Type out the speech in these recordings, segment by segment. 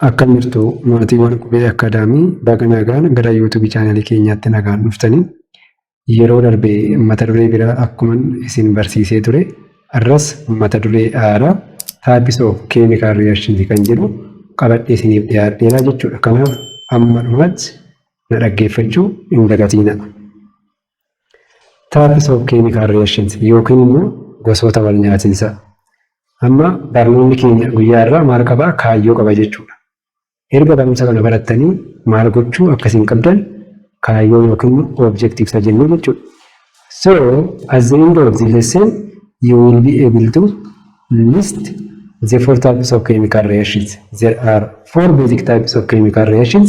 Akkam jirtu, maatiiwwan Qubee Akkaadaamii? Baga nagaan gara YouTube channelii keenyaatti nagaan dhuftanii. Yeroo darbe mata duree biraa akkuman isin barsiisee ture, har'as mata duree haaraa "Types of Chemical Reactions" kan jedhu qabadhee isiniif dhiyaadheera jechuudha. Kanaaf amma dhumaatti na dhaggeeffachuu hin dagatiina. Types of Chemical Reactions yookiin immoo gosoota wal nyaatinsaa. Amma barnoonni keenya guyyaa irraa maal qabaa? Kaayyoo qaba jechuudha. Erga barumsa kana barattanii maal gochuu akkasiin qabdan, kaayyoo yookiin objective isa jennu jechuudha. So, at the end of the lesson, you will be able to list the four types of chemical reactions. There are four basic types of chemical reactions.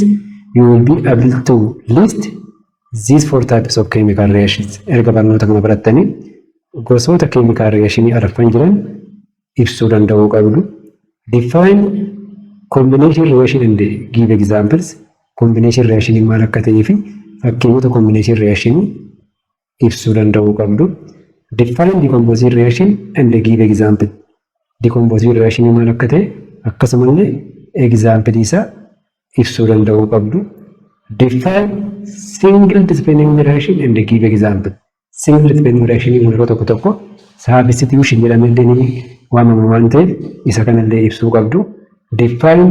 You will be able to list these four types of chemical reactions. Erga barnoota kana barattanii gosoota chemical reactionii arfan jiran ibsuu danda'uu qabdu. Define combination reaction and give examples. Combination reaction maal akka ta'ee fi fakkeenyota combination reaction ibsuu danda'uu qabdu. Define decomposition reaction and give example. Decomposition reaction maal akka ta'e akkasumallee example isaa ibsuu danda'uu qabdu. Define single displacement reaction and give example. Single displacement reaction yeroo tokko tokko substitution jedhamee illee ni waamama waan ta'eef, isa kanallee ibsuu qabdu. Define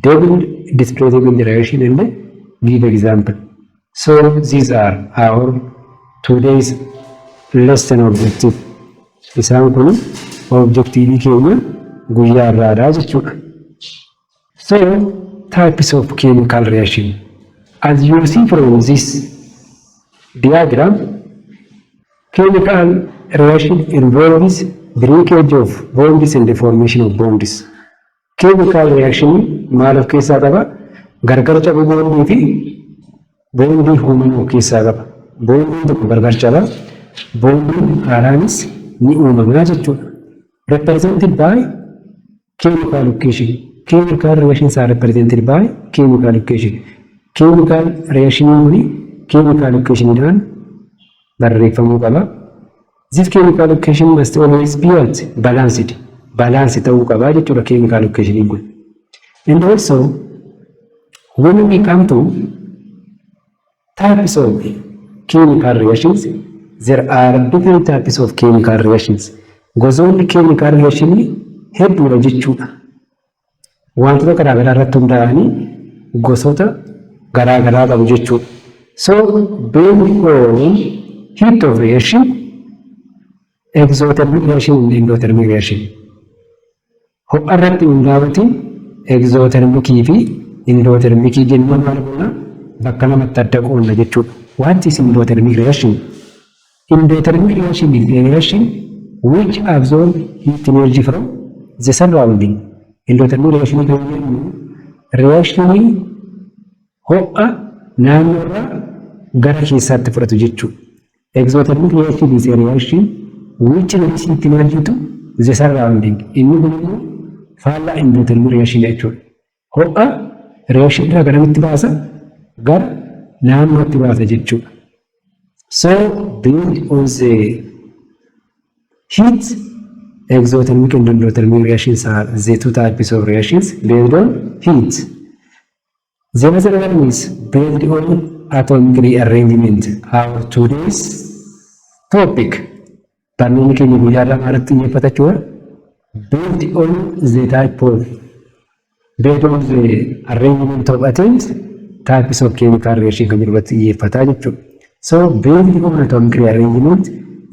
double displacement reaction and give example. So these are our today's lesson objective. Isaan kun objective keenya guyyaa har'aadha jechuudha. So, types of chemical reaction. As you see from this diagram, chemical reaction involves breakage of bonds and the formation of bonds. Chemical reaction maal of keessaa qaba? Gargar cabuu bondii fi bondii uumamuu of keessaa qaba. Bondiin tokko gargar caba. Bondiin haaraanis ni uumamaa jechuudha. Represented by chemical equation. Chemical reactions are represented by chemical equation. Chemical reaction kuni chemical equationidhaan barreeffamuu qaba. This chemical equation must always be what? Balanced. Balance ta'uu qaba jechuudha chemical equation kun. And also, when we come to types of chemical reactions, there are different types of chemical reactions. Gosoonni chemical reaction hedduudha jechuudha. Wantoota garaa garaa irratti hundaa'anii gosoota garaa garaa qabu jechuudha. So, based on heat of reaction, exothermic reaction and endothermic reaction. Ho'a irratti hundaa'uutiin exothermicii fi endothermicii jennee maal goona? Bakka lamatti adda qoodna jechuudha. What is endothermic reaction? Endothermic reaction is a reaction which absorb heat energy from the surrounding. Endothermic reaction kan jennu reactionii ho'a naannoo irraa gara keessaatti fudhatu jechuudha. Exothermic reaction is a reaction which release heat energy to the surrounding. Inni kun immoo faallaa endothermic reaction jechuudha. Ho'a reaction irraa garamitti baasa? Gara naannootti baasa jechuudha. So, based on the heat, exothermic and endothermic reactions are the two types of reactions based on heat. The other one is based on atomic rearrangement. Our today's topic. Barnoonni keenya guyyaa har'aa maalirratti xiyyeeffata jechuudha? Based on the arrangement of atoms, types of chemical reaction kan jedhu irratti xiyyeeffata jechuudha. So, based on atomic rearrangement,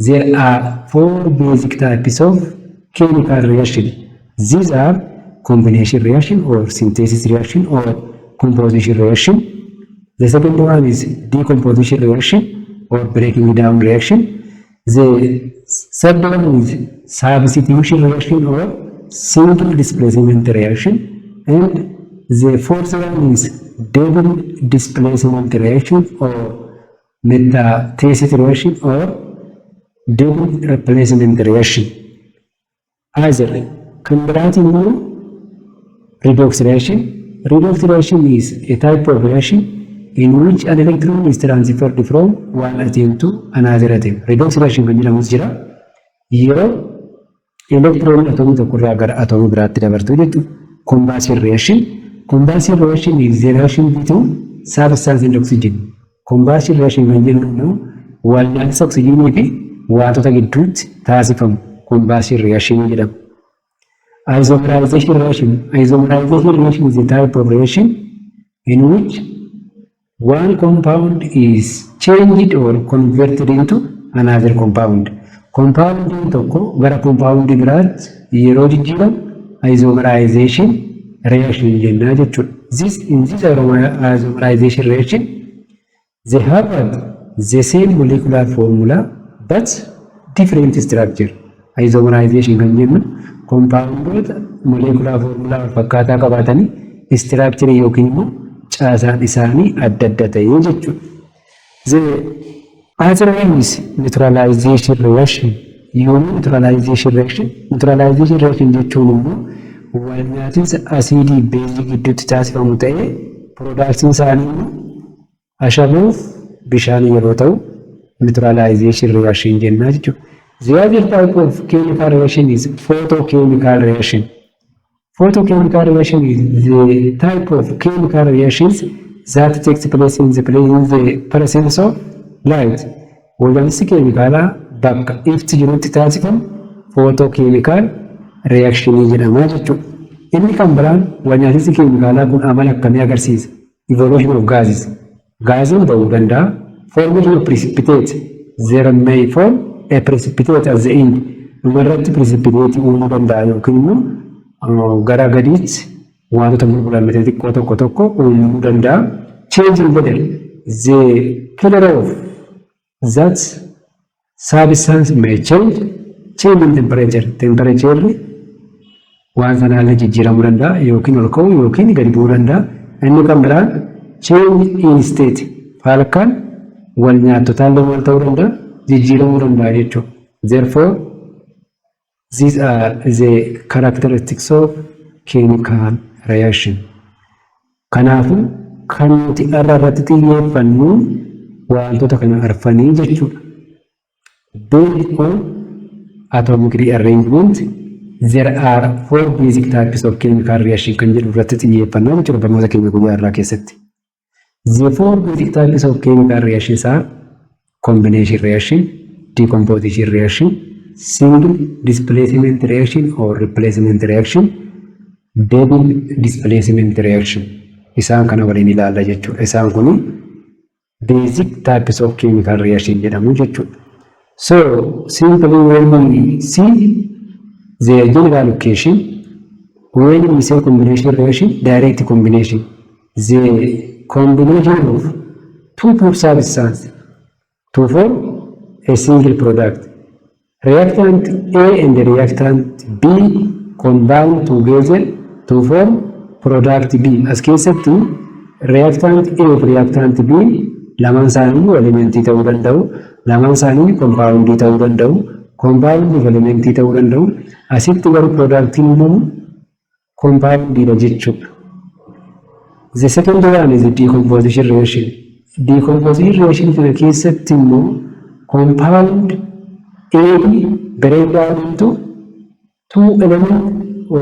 there are four basic types of chemical reaction. These are combination reaction or synthesis reaction or composition reaction. The second one is decomposition reaction or breaking down reaction. The third one is substitution reaction or single displacement reaction. And the fourth one is double displacement reaction or metathesis reaction or double replacement reaction. Either kan biraatiin immoo redox reaction. Redox reaction is a type of reaction in which an electron is transferred from one atom to another atom. Redox reaction kan jedhamus jira. Yeroo elektirooniin atomii tokko irraa gara atomii biraatti dabartu jechuudha. Combustion reaction. Combustion reaction is the reaction between substance and oxygen. Combustion reaction kan jennu immoo wal nyaatisa oksijiinii fi wantoota gidduutti taasifamu combustion reaction jedhama. Isomerization reaction. Isomerization reaction is a type of reaction in which one compound is changed or converted into another compound. Compoundiin tokko gara compoundii biraatti yeroo jijjiiramu isomerization reaction jennaa jechuudha. In this isomerization reaction, they have the same molecular formula but different structure. Isomerization kan jennu compoundoota molecular formula wal fakkaataa qabaatanii structure yookiin immoo caasaan isaanii adda adda ta'ee jechuudha. The other one is neutralization reaction. Yoomuu neutralization reaction? Neutralization reaction jechuun immoo wal nyaatinsa asiidii beezii gidduutti taasifamu ta'ee productiin isaanii immoo ashaboof bishaan yeroo ta'u neutralization reaction jennaa jechuudha. The other type of chemical reaction is photochemical reaction. Photochemical reaction is the type of chemical reactions that takes place in the presence of light. Walnyaatinsi keemikaalaa bakka ifti jirutti taasifamu photochemical reaction jedhama jechuudha. Inni kan biraan walnyaatinsi keemikaalaa kun amala akkamii agarsiisa? Evolution of gases. Gaasiin ba'uu danda'a. Formation of precipitate. There may form a precipitate at the end. Dhumarratti precipitate uumuu danda'a yookiin immoo gara gadiitti wantoota bulbulan xixiqqoo tokko tokko uumuu danda'a. Change in weather. The color of that substance may change. Change in temperature. Temperature waan sanaallee jijjiiramuu danda'a yookiin ol ka'uu yookiin gadi bu'uu danda'a. Inni kan biraan change in state. Faalkaan wal nyaatotaallee maal ta'uu danda'a? Jijjiiramuu danda'a jechuudha. Therefore, these are the characteristics of chemical reaction. Kanaafuu kan nuti irra irratti xiyyeeffannu wantoota kana arfanii jechuudha. Based on atomic rearrangement, there are four basic types of chemical reaction kan jedhu irratti xiyyeeffannaa jechuudha barnoota keenya guyyaa irraa keessatti. The four basic types of chemical reactions are combination reaction, decomposition reaction, single displacement reaction or replacement reaction, double displacement reaction. Isaan kana waliin ilaalla jechuudha. Isaan kun basic types of chemical reaction jedhamu jechuudha. So simply, when we see the general equation, when we say combination reaction, direct combination, the combination of two pure substance to form a single product. Reactant A and reactant B combine together to form product B. As keessatti reactant A fi reactant B lamaan isaanii elementii ta'uu danda'u, lamaan isaanii compoundii ta'uu danda'u, compoundii fi elementii ta'uu danda'u. Asitti garuu productiin uumamu compoundiidha jechuudha. The second one is decomposition reaction. Decomposition reaction kana keessatti immoo compound A break down into two element or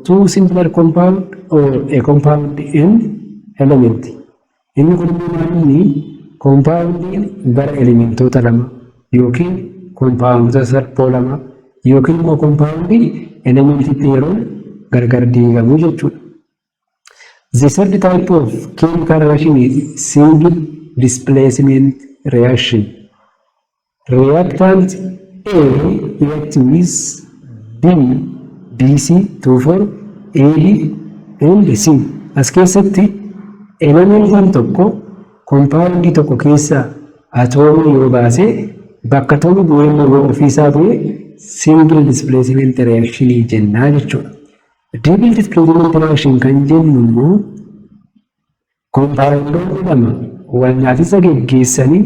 two simpler compound or a compound and element. Inni kun immoo maal inni compoundiin gara elementoota lama yookiin compoundota salphoo lama yookiin immoo compoundiin elementiitti yeroo gargar diigamu jechuudha. The third type of chemical reaction is single displacement reaction. Reactant A react with B, BC to form A, B and C. As keessatti elementiin tokko compoundii tokko keessa atoomii yoo baase, bakka atoomii bu'ee immoo ofiisaa bu'ee single displacement reaction jennaa jechuudha. Double displacement reaction kan jennu immoo compoundoonni lama wal nyaatisa geggeessanii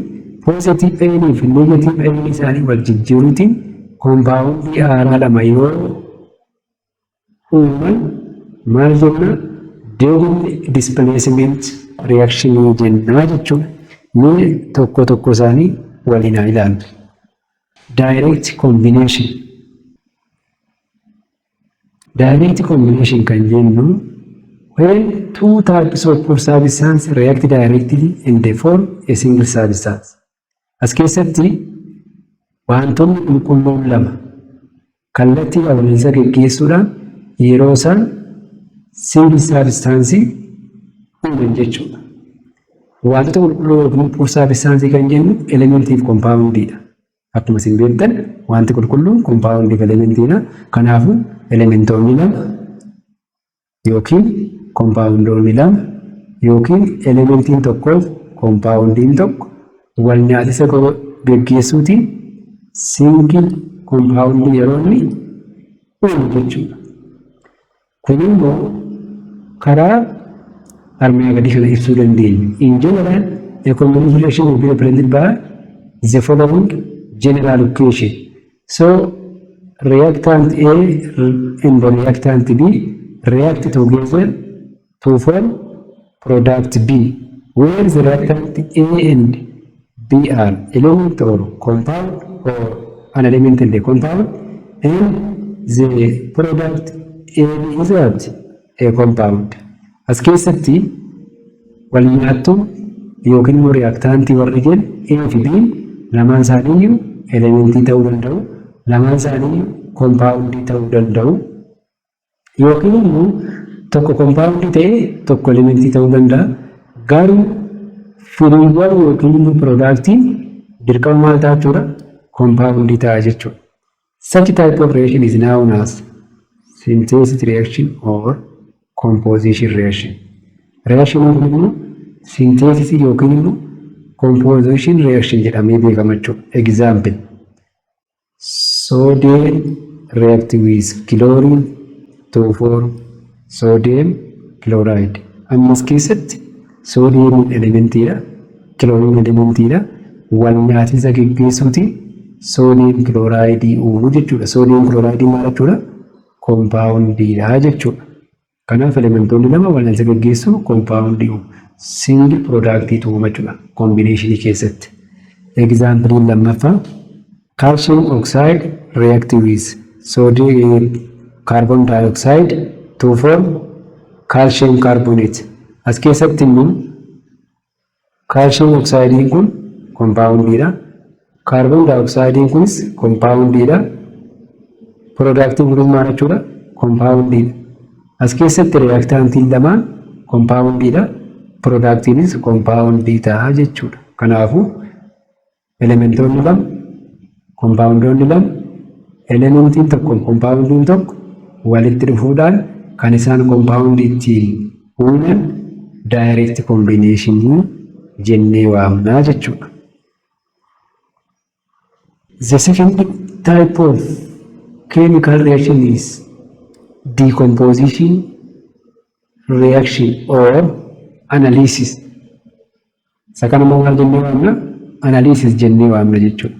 positive ionii fi negative ionii isaanii wal jijjiiruutiin compoundii haaraa lama yoo uuman maal jenna? Double displacement reaction jennaa jechuudha. Mee tokko tokko isaanii waliin haa ilaallu. Direct combination. Direct combination kan jennu When two types of pure substance react directly and they form a single substance. As keessatti wantoonni qulqulluun lama kallattii walnyaatinsa geggeessuudhaan yeroo isaan single substance uuman jechuudha. Wantoota qulqulluu yookiin pure substance kan jennu elementii fi compoundiidha. Akkuma isin beektan, wanti qulqulluun compoundii fi elementiidha. Kanaafuu elementoonni lama yookiin compoundoonni lama yookiin elementiin tokkoof compoundiin tokko wal nyaatisa geggeessuutiin single compoundii yeroo inni uumu jechuudha. Kun immoo karaa armaan gadii kana ibsuu dandeenya. In general, a combination reaction will be represented by the following general equation. So, reactant A and the reactant B react together to form product B, where the reactant A and B are element or compound or an element in the compound, and the product A is what? A compound. As keessatti wal nyaattuu yookiin immoo reactantii warri jennu A fi B lamaan isaaniiyyuu elementii ta'uu danda'u, lamaan isaaniiyyuu compoundii ta'uu danda'u, yookiin immoo tokko compoundii ta'ee tokko elementii ta'uu danda'a. Garuu firiiwwan yookiin immoo productiin dirqama maal ta'a jechuudha? Compoundii ta'a jechuudha. Such type of reaction is known as synthesis reaction or composition reaction. Reaction kun immoo synthesis yookiin immoo composition reaction jedhamee beekama jechuudha. Example: sodium react with chlorine to form sodium chloride. Ammas keessatti sodiumiin elementiidha. Chlorine elementiidha. Wal nyaatiinsa geggeessuutiin sodium chloride uumuu jechuudha. Sodium chloride maal jechuudha? Compoundiidha jechuudha. Kanaaf elementoonni lama wal nyaatiinsa geggeessuu compoundii uumu. Single productiitu uuma jechuudha combinationii keessatti. Example lammaffaa, calcium oxide react with sodium carbon dioxide to form calcium carbonate. As keessatti immoo calcium oxidein kun compoundiidha. Carbon dioxidein kunis compoundiidha. Productiin kunis maal jechuudha? Compoundiidha. As keessatti reactantiin lamaan compoundiidha. Productiinis compoundii ta'a jechuudha. Kanaafuu elementoonni lama, compoundoonni lama, elementiin tokko, compoundiin tokko walitti dhufuudhaan kan isaan compoundii ittiin uuman direct combinationii jennee waamnaa jechuudha. The second type of chemical reaction is decomposition reaction or analysis. Isa kana immoo maal jennee waamna? Analysis jennee waamna jechuudha.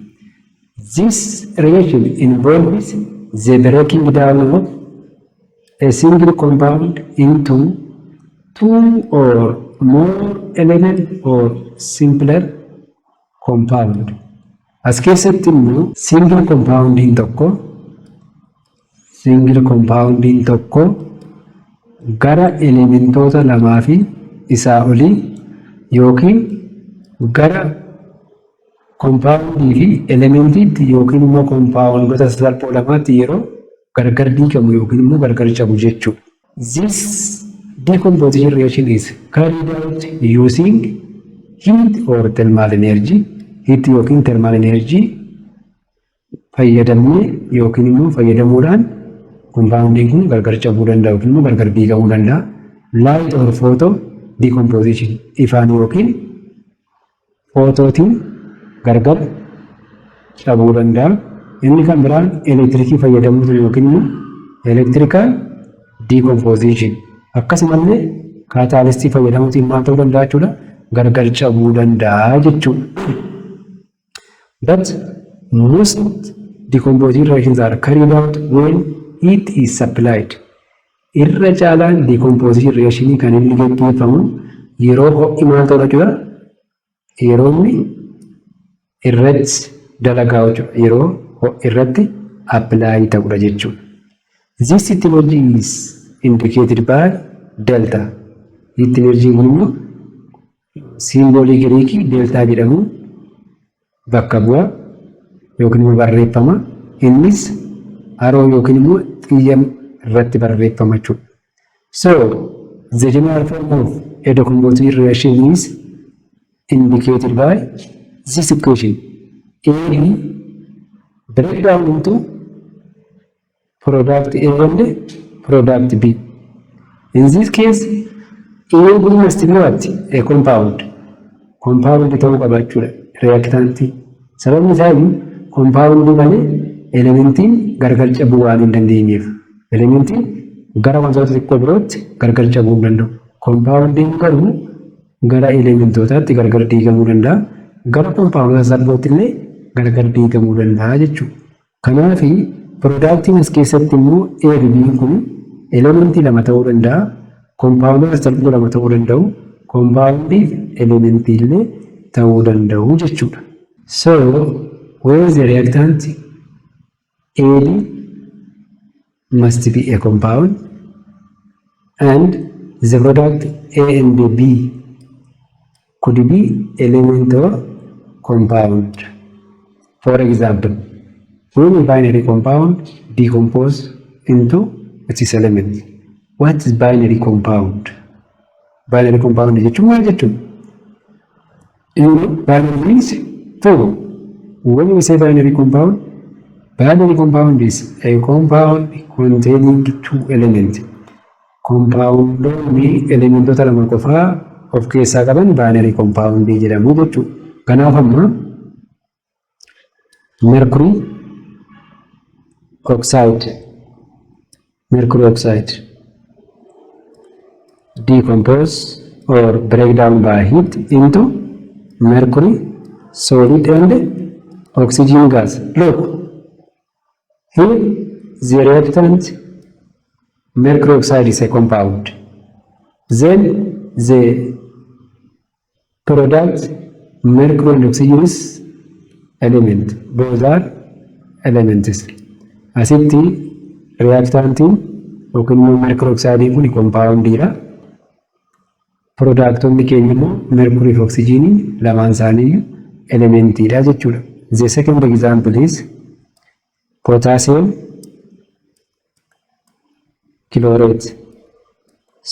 This reaction involves the breaking down of a single compound into two or more element or simpler compound. As keessatti immoo single compoundiin tokko gara elementoota lamaa fi isaa olii yookiin gara compoundii fi elementiitti yookiin immoo compoundoota sasalphoo lamaatti yeroo gargar diigamu yookiin immoo gargar cabu jechuudha. This decomposition reaction is carried out using heat or thermal energy. Heat yookiin thermal energy fayyadamnee yookiin immoo fayyadamuudhaan compoundiin kun gargar cabuu danda'a yookiin immoo gargar diigamuu danda'a. Light or photo decomposition, ifaan yookiin photootiin gargar cabuu danda'a. Inni kan biraan elektirikii fayyadamuutu yookiin immoo electrical decomposition, akkasumallee catalystii fayyadamuutiin maal ta'uu danda'a jechuudha? Gargar cabuu danda'a jechuudha. But most decomposition reactions are carried out when heat is supplied. Irra caalaan decomposition reaction kan inni gaggeeffamu yeroo ho'i maal ta'u jechuudha? Yeroo inni irratti dalagaa jechuudha. Yeroo ho'i irratti apply ta'udha jechuudha. This technology is indicated by Delta. Heat energy kun immoo symbolii Giriikii delta jedhamu bakka bu'a yookiin immoo barreeffama. Innis arrow yookiin immoo xiyya irratti barreeffama jechuudha. So the general form of a decomposition reaction is indicated by this equation. A B break down into product A and product B. In this case, A B must be what? A compound. Compound ta'uu qaba jechuudha. Reactantii. Sababni isaa iyyuu compound malee elementiin gargar cabuu waan hin dandeenyeef. Elementiin gara wantoota xiqqoo birootti gargar cabuu hin danda'u. Compoundiin garuu gara elementootaatti gargar diigamuu danda'a. Gara compoundoota salphootti illee gargar diigamuu danda'a jechuudha. Kanaafi productiin as keessatti immoo A fi B kun elementii lama ta'uu danda'a. Compoundoota salphoo lama ta'uu danda'u. Compoundii fi elementii illee ta'uu danda'u jechuudha. So where the reactant AB must be a compound and the product A and B could be element or compound. For example, when a binary compound decompose into its element. What is binary compound? Binary compound jechuun maal jechuudha? Binary means two. When we say binary compound is a compound containing two elements. Compoundoonni elementoota lama qofaa of keessaa qaban binary compound jedhamu jechuudha. Kanaaf amma mercury oxide decompose or break down by heat into mercury solid and oxygen gas. Look, here the reactant mercury oxide is a compound. Then the product mercury and oxygen is element. Both are elements. Asitti reactantiin yookiin immoo mercury oxide kun compoundiidha. Productonni keenya immoo mercury fi oxygenii lamaan isaanii elementiidha jechuudha. The second example is potassium chlorate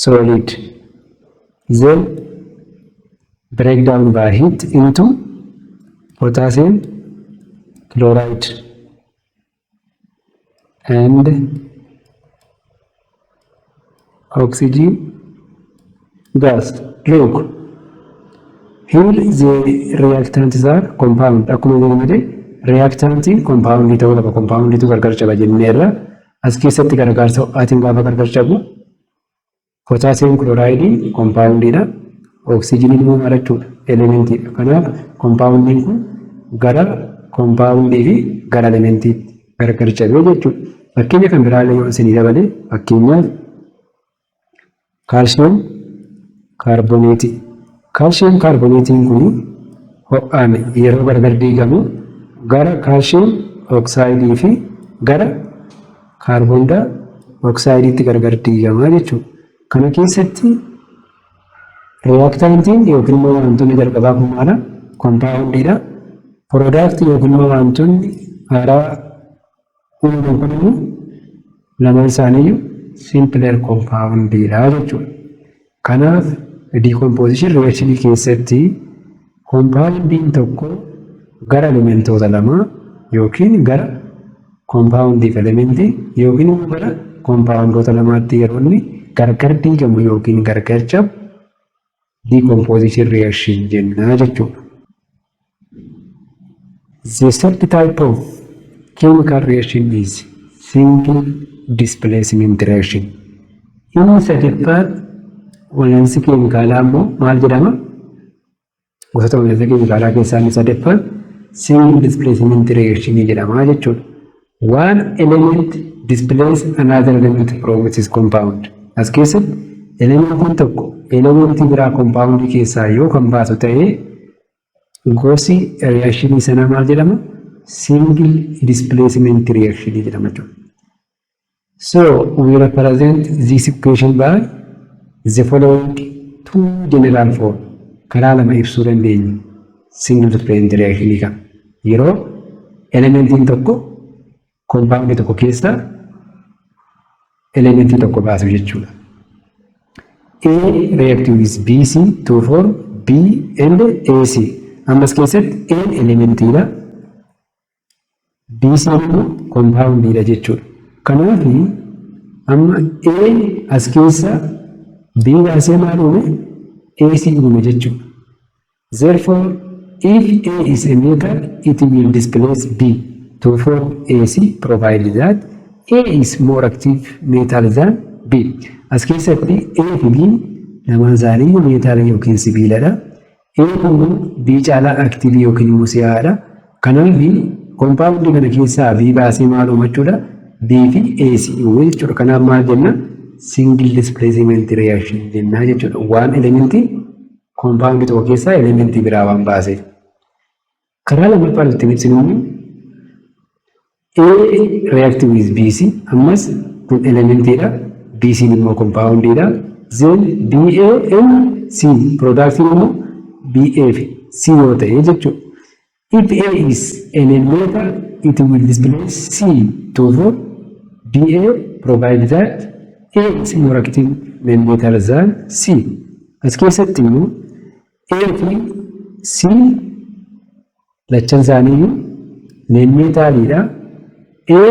solid, then break down by heat into potassium chloride and oxygen gas. Look, here the reactants are compound. Akkuma jedhame reactantiin compound ta'uu qaba. Compounditu gargar caba jenneerra. As keessatti gargaarsa ho'aatiin gaafa gargar cabu potassium chloride compoundiidha. Oxygeniin immoo maal jechuudha? Elementiidha. Kanaaf compoundiin kun gara compoundii fi gara elementiitti gargar cabee jechuudha. Fakkeenya kan biraallee yoo isinii dabale, fakkeenyaaf calcium carbonateii. Calcium carbonateiin kun ho'aan yeroo gargar diigamu gara calcium oxideii fi gara carbon dioxideiitti gargar diigama jechuudha. Kana keessatti reactantiin yookiin immoo wantoonni jalqabaa kun maala? Compoundiidha. Productii yookiin immoo wantoonni haaraa uumaman kun immoo lamaan isaaniiyyuu simpler compoundiidha jechuudha. Kanaaf decomposition reactionii keessatti compoundiin tokko gara elementoota lamaa yookiin gara compoundii fi elementii yookiin immoo gara compoundoota lamaatti yeroo inni gargar diigamu yookiin gargar cabu decomposition reaction jenna jechuudha. The third type of chemical reaction is single displacement reaction. Inni sadaffaan wal'aansi keemikaalaa immoo maal jedhama? Gosoota wal'aansa keemikaalaa keessaa inni sadaffaan single displacement reaction jedhama jechuudha. One element displace another element from its compound. As keessatti elementiin tokko elementii biraa compoundii keessaa yoo kan baasu ta'ee, gosi reactionii sanaa maal jedhama? Single displacement reaction jedhama jechuudha. So we represent this equation by the following two general form. Karaa lama ibsuu dandeenya single displacement reaction kana. Yeroo elementiin tokko compound tokko keessa elementii tokko baasu jechuudha. A react with BC to form B and AC. Ammas keessatti A elementiidha. BC immoo compoundiidha jechuudha. Kanaaf amma A as keessa B baasee maal uume? AC uume jechuudha. Therefore, if A is a metal, it will displace B to form AC, provided that A is more active metal than B. As keessatti A fi B lamaan isaanii meetaala yookiin sibiiladha. A kun B caalaa active yookiin immoo si'aadha. Kanaaf compound kana keessaa B baasee maal uumachuudha? B fi AC uume jechuudha. Kanaaf maal jenna? Single displacement reaction jennaa jechuudha. Waan elementii compound tokko keessaa elementii biraa waan baaseef. Karaa lammaffaan itti ibsinu immoo A react with BC. Ammas kun elementiidha. BC immoo compoundiidha. Then BA and C, product immoo BA fi C yoo ta'e jechuudha. If A is a metal, it will displace C to form BA, provided that A is more active metal than C. As keessatti immoo A fi C lachan isaaniiyyuu non-metaliidha. A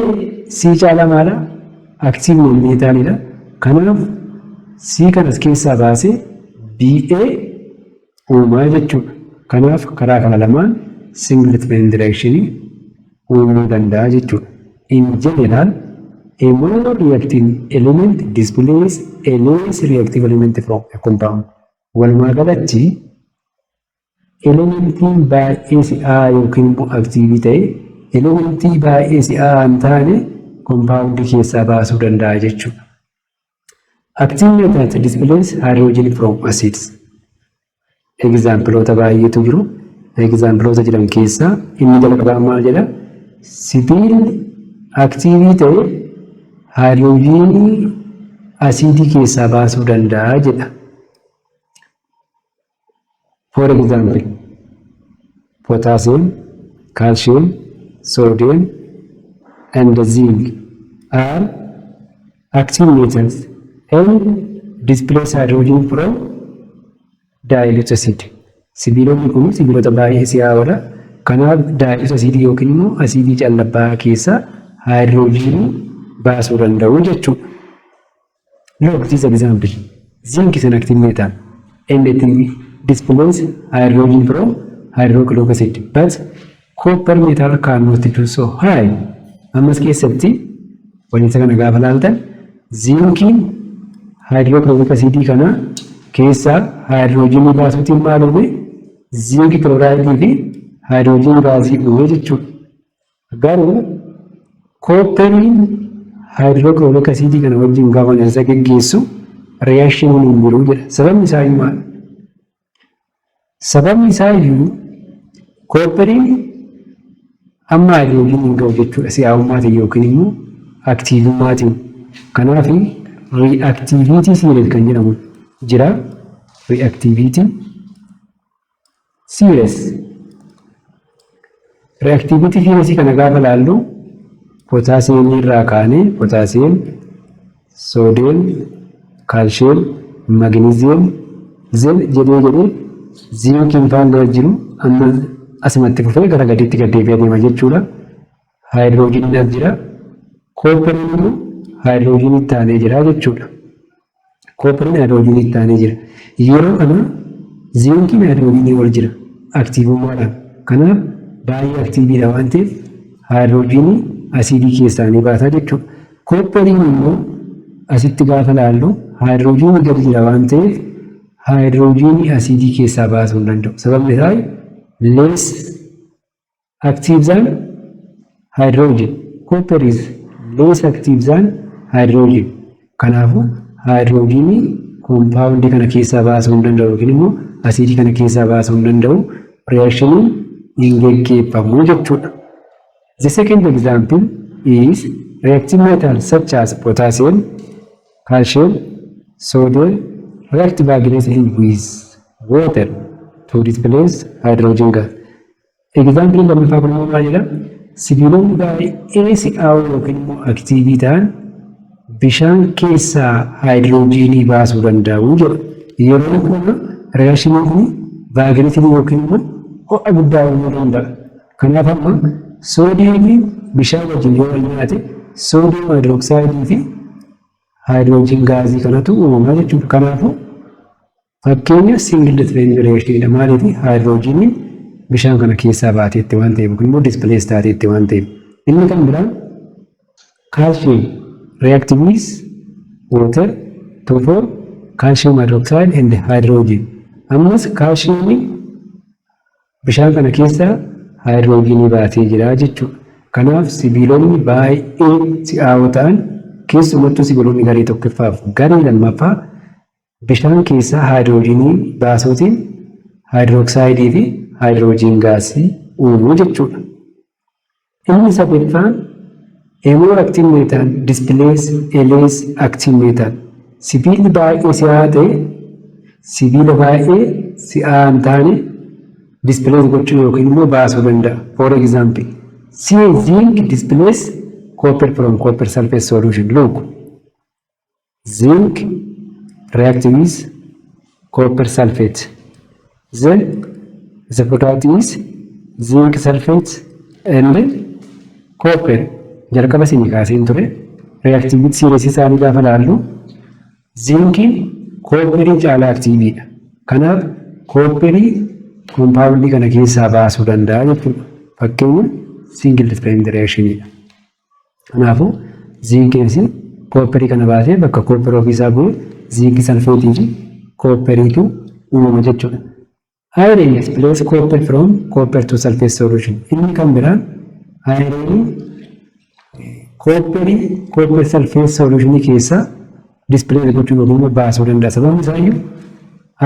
C caalaa maala? Active non-metaliidha. Kanaaf C kan as keessaa baasee BA uumaa jechuudha. Kanaaf karaa kana lamaan single displacement reaction uumuu danda'a jechuudha. In general, a more reactive element displaces a less reactive element from a compound. Walumaa galatti elementiin baay'ee si'aa yookiin immoo active ta'e elementii baay'ee si'aa hin taane compoundii keessaa baasuu danda'a jechuudha. Active metals displace hydrogen from acids. Exampleoota baay'eetu jiru. Exampleoota jiran keessaa inni jalqabaa maal jedha? Sibiilli active ta'e haayidroojinii asiidii keessaa baasuu danda'a jedha. For example, potassium, calcium, sodium, and zinc are active metals and displace hydrogen from dilute acid. Sibiilonni kun sibiilota baay'ee si'aawoodha. Kanaaf dilute acid yookiin immoo asiidii callabbaa keessaa haayidroojinii baasuu danda'u jechuudha. Look, this example. Zinc is an active metal and it displaces hydrogen from hydrochloric acid. But copper metal cannot do so. Why? Ammas keessatti waliin kana gaafa laaltan, zinkiin hydrochloric acid kana keessaa haayidroojinii baasuutiin maal uume? Zinc chloride fi hydrogen gaasii uume jechuudha. Garuu copperiin hydrochloric acid kana wajjin gaafa isa geggeessu reactioniin hin jiru jedha. Sababni isaa iyyuu maali? Sababni isaa iyyuu copperiin amma haayidroojinii hin ga'u jechuudha si'aawummaatiin yookiin immoo activeummaatiin. Kanaaf reactivity series kan jedhamu jira. Reactivity series. Reactivity series kana gaafa laallu, potassiumii irraa kaanee potassium, sodium, calcium, magnesium, then jedhee jedhee ziinkiin faallaa jiru amma asumatti fufee gara gadiitti gad deebi'ee adeema jechuudha. Haayidroojiniin as jira. Copperiin immoo haayidroojinii itti aanee jira jechuudha. Copperiin haayidroojinii itti aanee jira. Yeroo kana ziinkiin haayidroojinii ol jira activeummaadhaan. Kanaaf baay'ee activeiidha waan ta'eef haayidroojinii asiidii keessaa ni baasa jechuudha. Copperiin immoo asitti gaafa laallu haayidroojinii gadi jira waan ta'eef haayidroojinii asiidii keessaa baasuu hin danda'u. Sababni isaa less active than hydrogen. Copper is less active than hydrogen. Kanaafuu haayidroojinii compoundii kana keessaa baasuu hin danda'u yookiin immoo asiidii kana keessaa baasuu hin danda'u. Reactioniin hin geggeeffamu jechuudha. The second example is reactive metals such as potassium, calcium, sodium, react vigorously with water to displace hydrogen gas. Example lammaffaa kun immoo maal jedha? Sibiilonni baay'ee si'aawoo yookiin immoo active ta'an bishaan keessaa haayidroojiinii baasuu danda'u jedha. Yeroo kana reactioniin kun vigorously yookiin immoo ho'a guddaa uumuu danda'a. Kanaaf amma soodiyeemiin bishaan wajjin yoo wal nyaate, sodium hydroxide fi hydrogen gasii kanatu uumamaa jechuudha. Kanaafuu fakkeenya single displacement reactionidha. Maaliif? Haayidroojiiniin bishaan kana keessaa baateetti waan ta'eef yookiin immoo displace taateetti waan ta'eef. Inni kan biraan calcium react with water to form calcium hydroxide and hydrogen. Ammas kaalshiyeemiin bishaan kana keessaa haayidroojiinii baatee jira jechuudha. Kanaaf sibiilonni baay'ee si'aawoo ta'an, keessumattuu sibiilonni garee tokkoffaaf garee lammaffaa, bishaan keessaa haayidroojiinii baasuutiin hydroxide fi hydrogen gasii uumuu jechuudha. Inni sadaffaan a more active metal displace a less active metal. Sibiilli baay'ee si'aawaa ta'e sibiila baay'ee si'aawaa hin taane displace gochuu yookiin immoo baasuu danda'a. For example, see, zinc displace copper from copper sulfate solution. Look, zinc react with copper sulfate. Then the product is zinc sulfate and copper. Jalqaba isinii kaaseen ture. Reactivity series isaanii gaafa laallu, zinkiin copperii caalaa activedha. Kanaaf copperii compoundii kana keessaa baasuu danda'a jechuudha. Fakkeenya single displacement reactionidha. Kanaafuu zinkiin copperii kana baasee bakka copperii ofiisaa bu'e, zinc sulfateii fi copperiitu uumama jechuudha. Iron displace copper from copper two sulfate solution. Inni kan biraan iron copperii copper sulfate solution keessaa displace gochuu yookiin immoo baasuu danda'a. Sababni isaa iyyuu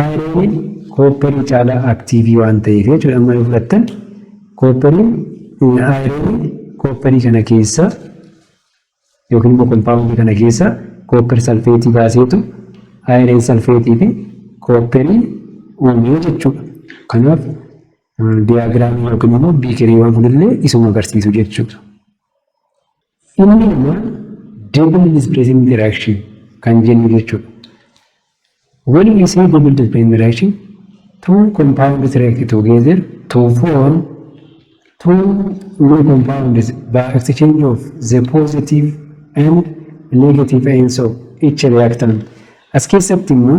ironiin copperii caalaa active waan ta'eef jechuudha. Amma yoo fudhattan, copperiin ironiin copperii kana keessa yookiin immoo compoundii kana keessa copper sulfateii baaseetu iron sulfateii fi copperii uumee jechuudha. Kanaaf diagramii yookiin immoo beakeriiwwan kunillee isuma agarsiisu jechuudha. Inni immoo double displacement reaction kan jennu jechuudha. When we say double displacement reaction, two compounds react together to form two new compounds by exchange of the positive and negative ions of each reactant. As keessatti immoo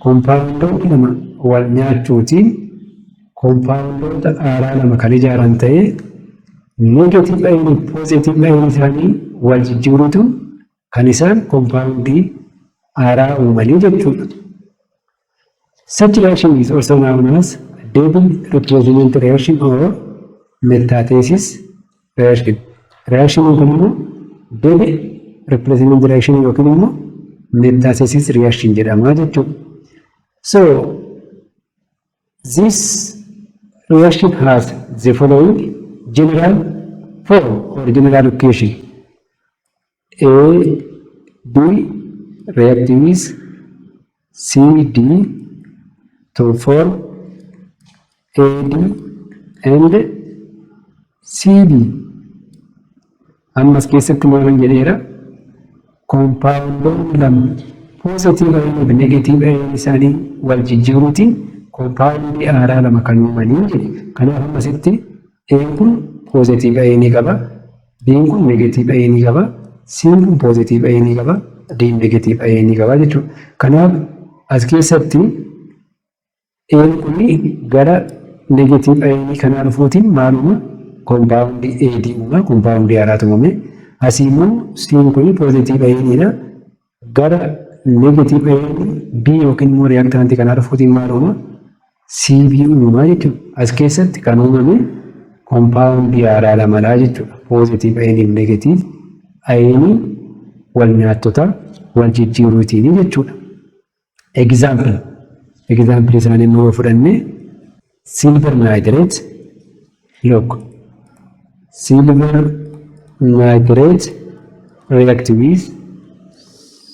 compoundoota lama wal nyaachuutiin compoundoota haaraa lama kan ijaaran ta'ee, negative ion, positive ion isaanii wal jijjiiruutu kan isaan compoundii haaraa uumanii jechuudha. Such reaction is also known as double replacement reaction or metathesis reaction. Reaction kun immoo double replacement reaction yookiin immoo metathesis reaction jedhama jechuudha. So this reaction has the following general form or general equation. A B react with C D to form AD and CD. Ammas keessatti maal jedheera? Compoundoonni lama positive ionii fi negative ionii isaanii wal jijjiiruutiin compoundii haaraa lama kan uumanii jedhe. Kanaaf ammasitti A'n kun positive ionii qaba, B'n kun negative ionii qaba, C'n kun positive ionii qaba, D'n negative ionii qaba jechuudha. Kanaaf as keessatti A'n kun gara negative ionii kanaa dhufuutiin maal uuma? Compoundii AD uuma, compoundii haaraatu uumame. Asii immoo C'n kun positive ioniidha. Gara negative ionii B yookiin immoo reactantii kanaa dhufuutiin maal uuma? CB uumaa jechuudha. As keessatti kan uumame compoundii haaraa lamadha jechuudha. Positive ionii fi negative ionii wal nyaattota wal jijjiiruutiin jechuudha. Example. Example isaanii immoo yoo fudhanne, silver nitrate, look, silver nitrate react with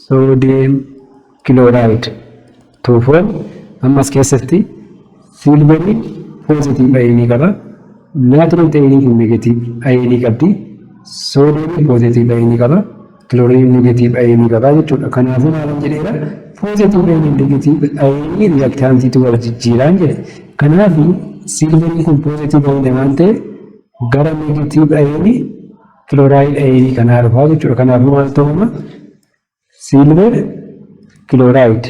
sodium chloride to To form, ammas keessatti silverii positive ionii qaba. Nitrate ionii kun negative ionii qabdi. Soodiyeemii positive ionii qaba. Kilooriin negative ionii qaba jechuudha. Kanaafuu maal jedheera? Positive ionii, negative ionii reactantiitu wal jijjiiraan jedhe. Kanaaf silverii kun positive ionii waan ta'eef gara negative ionii chloride ionii kanaa dhufaa jechuudha. Kanaafuu maal ta'uma? Silver chloride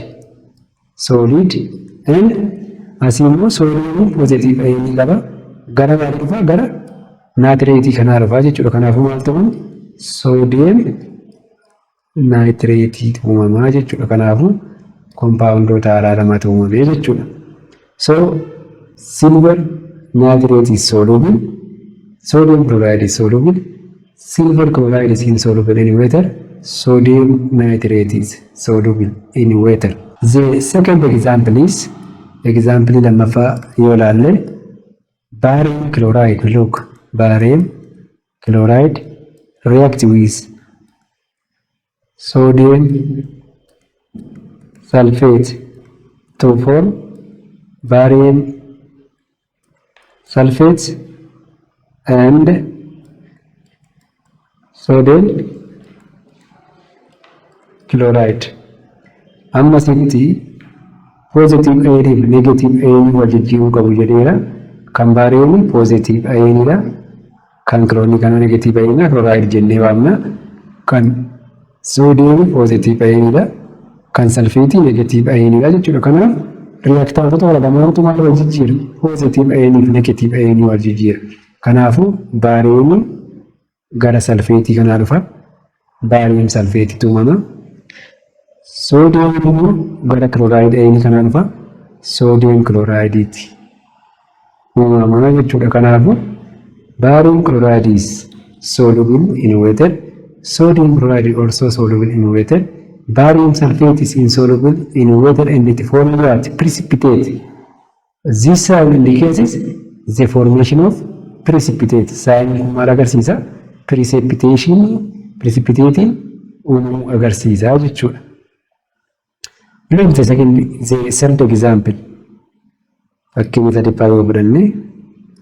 solid and asii immoo soodiyeemiin positive ionii qaba. Gara maalii dhufaa? Gara nitrateii kanaa dhufaa jechuudha. Kanaafuu maal ta'u? Sodium nitrateii uumamaa jechuudha. Kanaafuu compoundoota haaraa lamatu uumamee jechuudha. So silver nitrate is soluble, sodium chloride is soluble, silver chloride is insoluble in water, sodium nitrate is soluble in water. The second example is, example lammaffaa yoo ilaalle, barium chloride. Look, barium chloride react with sodium sulfate to form barium sulfate and sodium chloride. Amma asitti positive ionii fi negative ionii wal jijjiiruu qabu jedheera. Kan bariumii positive ioniidha. Kan kiloorinii kana negative ioniidha. Chloride jennee waamna. Kan soodiyeemii positive ioniidha. Kan sulfateii negative ioniidha jechuudha. Kanaaf reactantota wal lamaantu maal wal jijjiira? Positive ionii fi negative ionii wal jijjiira. Kanaafuu bariumii gara sulfateii kanaa dhufa. Barium sulfateiitu uumama. Soodiyeemiin immoo gara chloride ionii kanaa dhufa. Sodium chlorideiiti uumama jechuudha. Kanaafuu barium chloride is soluble in water. Sodium chloride is also soluble in water. Barium sulfate is insoluble in water and it forms what? Precipitate. This sign indicates the formation of precipitate. Sign kun maal agarsiisa? Precipitation, precipitate uumamuu agarsiisa jechuudha. Look, the second, the third example. Fakkeenya sadaffaa yoo fudhanne,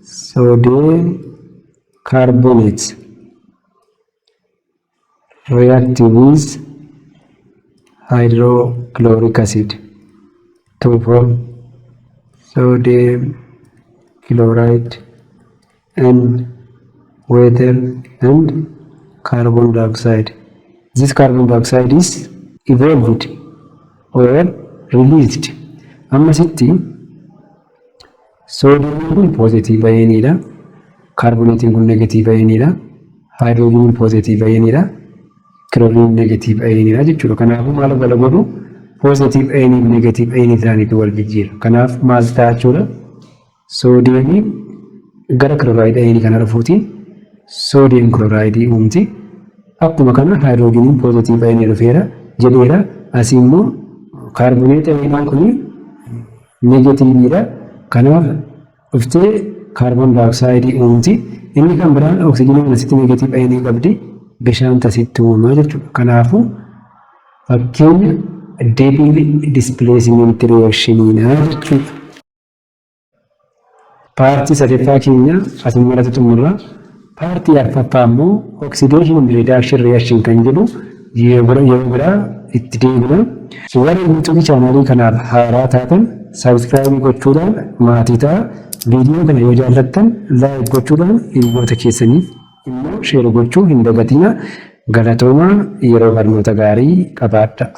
sodium carbonate react with hydrochloric acid to form sodium chloride and water and carbon dioxide. This carbon dioxide is evolved or released. Ammasitti soodiyemiin kun positive ioniidha. Carbonateiin kun negative ioniidha. Haayidroojiniin positive ioniidha. Kilooriin negative ioniidha jechuudha. Kanaafuu maal wal godhu? Positive ionii fi negative ionii isaaniitu wal jijjiira. Kanaaf maal ta'a jechuudha? Soodiyemiin gara chloride ionii kana dhufuutiin sodium chlorideii uumti. Akkuma kana haayidroojiniin positive ionii dhufeera jedheera. Asii immoo carbonate ioniin kun negativeiidha. Kanaaf dhuftee carbon dioxideii uumti. Inni kan biraan oksijiiniin asitti negative ionii qabdi. Bishaan asitti uumamaa jechuudha. Kanaafuu fakkeenya double displacement reactioniidha jechuudha. Partii sadaffaa keenya asuma xumurra. Partii arfaffaa immoo oxidation and reduction reaction kan jedhu yeroo biraa itti deebina. Warri YouTube channelii kanaaf haaraa taatan subscribeii gochuudhaan maatii ta'a. Viidiyoo kana yoo jaallattan like gochuudhaan hiriyoota keessaniif immoo share gochuu hin dagatinaa. Galatoomaa, yeroo barnoota gaarii qabaadhaa.